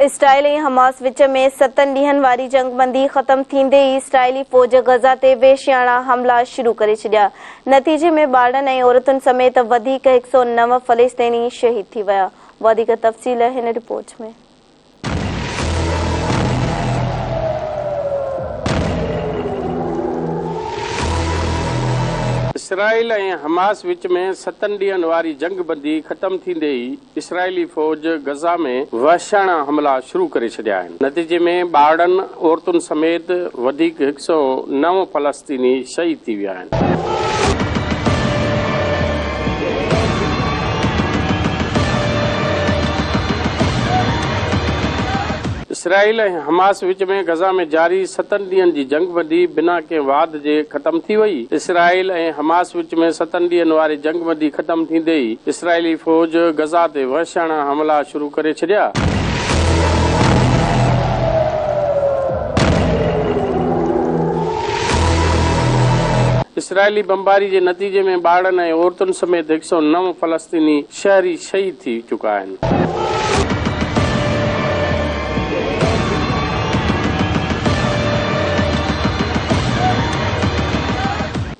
اسرائيل ۽ Hamas وچ ۾ ستن ڏينهن واري جنگبندي ختم ٿيندي ئي اسرائيلي فوج غزه تي وحشياڻا حملا شروع ڪري ڇڏيا، نتيجي ۾ ٻارڙن ۽ عورتن سميت وڌيڪ 109 فلسطيني شهيد ٿي ويا. وڌيڪ تفصيل هن رپورٽ ۾. اسرائيل ۽ حماس وچ ۾ ستن ڏينهن واري جنگ بندي ختم ٿيندي ئي اسرائيلي فوج غزه ۾ وحشياڻا حملا شروع ڪري ڇڏيا آهن، نتيجي ۾ ٻارڙن، عورتن سميت وڌيڪ 109 فلسطيني شهيد ٿي ويا آهن. اسرائيل ۽ حماس وچ ۾ غزه ۾ جاري ستن ڏينهن جي جنگ بندي بنا ڪنهن واڌ جي ختم ٿي وئي. اسرائيل ۽ حماس وچ ۾ ستن ڏينهن واري جنگ بندي ختم ٿيندي ئي اسرائيلي فوج غزه تي وحشياڻا حملا شروع ڪري ڇڏيا. اسرائيلي بمباري جي نتيجي ۾ ٻارڙن ۽ عورتن سميت 109 فلسطيني شهري شهيد ٿي چڪا آهن.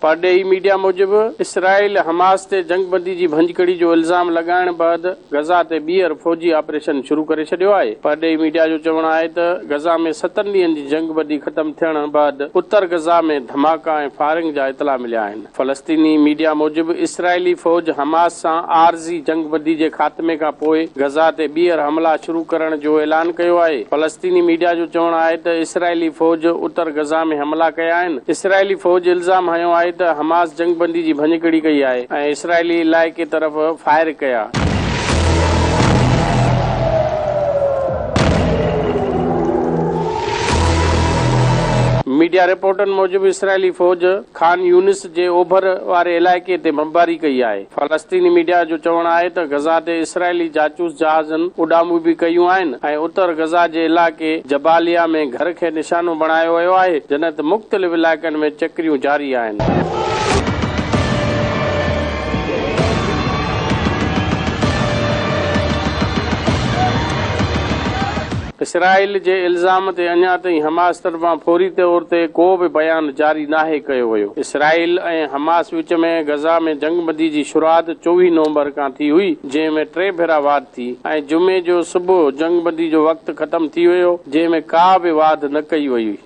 پرڏيهي ميڊيا موجب، اسرائيل حماس تي جنگبندي جي ڀڃڪڙي جو الزام لڳائڻ بعد غزه تي ٻيهر فوجي آپريشن شروع ڪري ڇڏيو آهي. پرڏيهي ميڊيا جو چوڻ آهي ته غزه ۾ ستن ڏينهن جي جنگبندي ختم ٿيڻ بعد اتر غزه ۾ ڌماڪا ۽ فائرنگ جا اطلاع مليا آهن. فلسطيني ميڊيا موجب اسرائيلي فوج حماس سان عارضي جنگبندي جي خاتمي کان پوء غزه تي ٻيهر حملا شروع ڪرڻ جو اعلان ڪيو آهي. فلسطيني ميڊيا جو چوڻ آهي ته اسرائيلي فوج اتر غزه ۾ حملا ڪيا آهن. اسرائيلي فوج الزام هنيو آهي ته حماس جنگبندي جي ڀڃڪڙي ڪئي آهي ۽ اسرائيلي علائقي طرف فائر ڪيا. ميڊيا رپورٽن موجب اسرائيلي فوج خان يونس جي اوڀر واري علائقي تي بمباري ڪئي آهي. فلسطيني ميڊيا جو چوڻ آهي ته غزه تي اسرائيلي جاسوس جهازن اڏامون به ڪيون آهن ۽ اتر غزه جي علائقي جباليا ۾ گهر کي نشانو بڻايو ويو آهي، جڏهن ته مختلف علائقن ۾ چڪريون جاري آهن. اسرائيل جي الزام تي اڃا تائين حماس طرفان فوري طور تي ڪو به بيان جاري ناهي ڪيو ويو. اسرائيل ۽ حماس وچ ۾ غزه ۾ جنگبندي جي شروعات 24 نومبر کان ٿي هئي، جنهن ۾ ٽي ڀيرا واڌ ٿي ۽ جمعي جو صبح جنگبندي جو وقت ختم ٿي ويو، جنهن ۾ ڪا به واڌ نه ڪئي وئي.